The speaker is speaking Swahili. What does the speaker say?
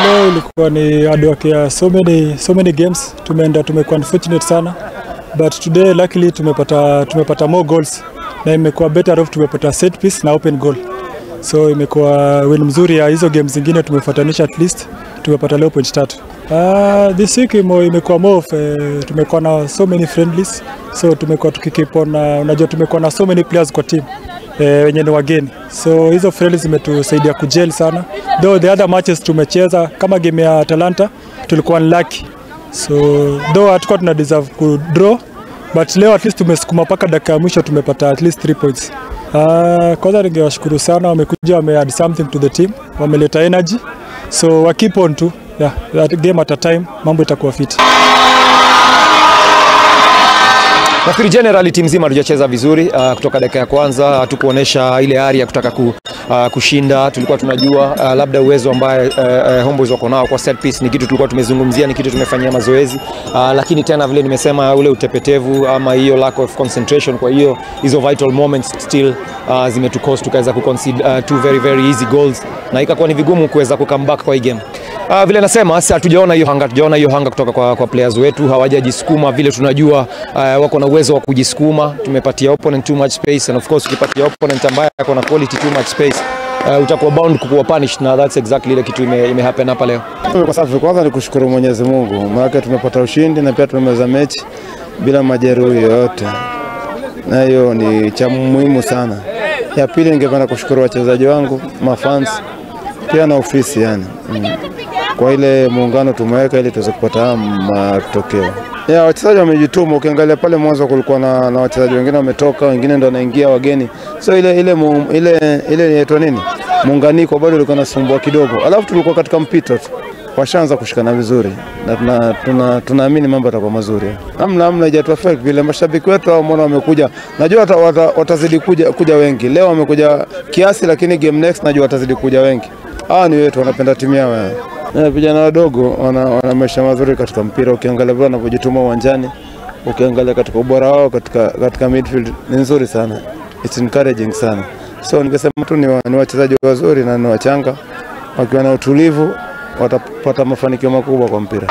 Leo ilikuwa ni hard work ya so many games. Tumeenda, tumekuwa unfortunate sana, but today luckily tumepata more goals na imekuwa better off, tumepata set piece na open goal, so imekuwa win mzuri ya hizo games zingine tumefuatanisha, at least tumepata leo point 3. This week imekuwa more of, tumekuwa na so many friendlies, so tumekuwa tukikeep on, unajua tumekuwa na so many players kwa team wenye ni wageni, so hizo friendlies zimetusaidia kugel sana, though the other matches tumecheza kama game ya Atalanta tulikuwa unlucky, so though hatukuwa tuna deserve ku draw, but leo at least tumesukuma mpaka dakika ya mwisho, tumepata at least 3 points. Kwanza ningewashukuru sana, wamekuja, wame add something to the team, wameleta energy, so wa keep on tu, yeah, that game at a time, mambo itakuwa fit. Nafikiri generally timu nzima hatujacheza vizuri kutoka dakika ya kwanza hatukuonesha ile ari ya kutaka kushinda. Tulikuwa tunajua labda uwezo ambaye Homeboys wako nao kwa set piece ni kitu tulikuwa tumezungumzia, ni kitu tumefanyia mazoezi, lakini tena vile nimesema ule utepetevu ama hiyo lack of concentration, kwa hiyo hizo vital moments still zimetucost tukaweza kuconcede two very very easy goals na ikakuwa ni vigumu kuweza kucome back kwa hii game. Vile nasema hatujaona hiyo hunger, hatujaona hiyo hunger kutoka kwa players wetu, hawajajisukuma vile tunajua wako na uwezo wa kujisukuma. Tumepatia opponent too much space, and of course ukipatia opponent ambaye ako na quality too much space, utakuwa bound kukuwa punished, na that's exactly ile kitu ime happen hapa leo. Kwa safi, kwanza ni kushukuru Mwenyezi Mungu, maana tumepata ushindi na pia tumemaliza mechi bila majeruhi yoyote, na hiyo ni cha muhimu sana. Ya pili, ningependa kushukuru wachezaji wangu, mafans pia na ofisi yani, kwa ile muungano tumeweka ili tuweze kupata matokeo. Ya wachezaji wamejituma, ukiangalia pale mwanzo kulikuwa na wachezaji wengine wametoka, wengine ndio wanaingia wageni, so ile inaitwa nini, muunganiko bado ulikuwa unasumbua kidogo, alafu tulikuwa katika mpito tu, washaanza kushikana vizuri na tunaamini mambo yatakuwa mazuri. Amna haijatu affect vile mashabiki wetu hao mbona wamekuja, najua watazidi kuja wengi. Leo wamekuja kiasi, lakini game next najua watazidi kuja wengi. Hawa ni wetu, wanapenda timu yao. Na vijana wadogo wana maisha mazuri katika mpira, ukiangalia vile wanavyojituma uwanjani, ukiangalia katika ubora wao katika midfield ni nzuri sana. It's encouraging sana. So ningesema tu ni wachezaji wazuri na ni wachanga, wakiwa na utulivu watapata mafanikio makubwa kwa mpira.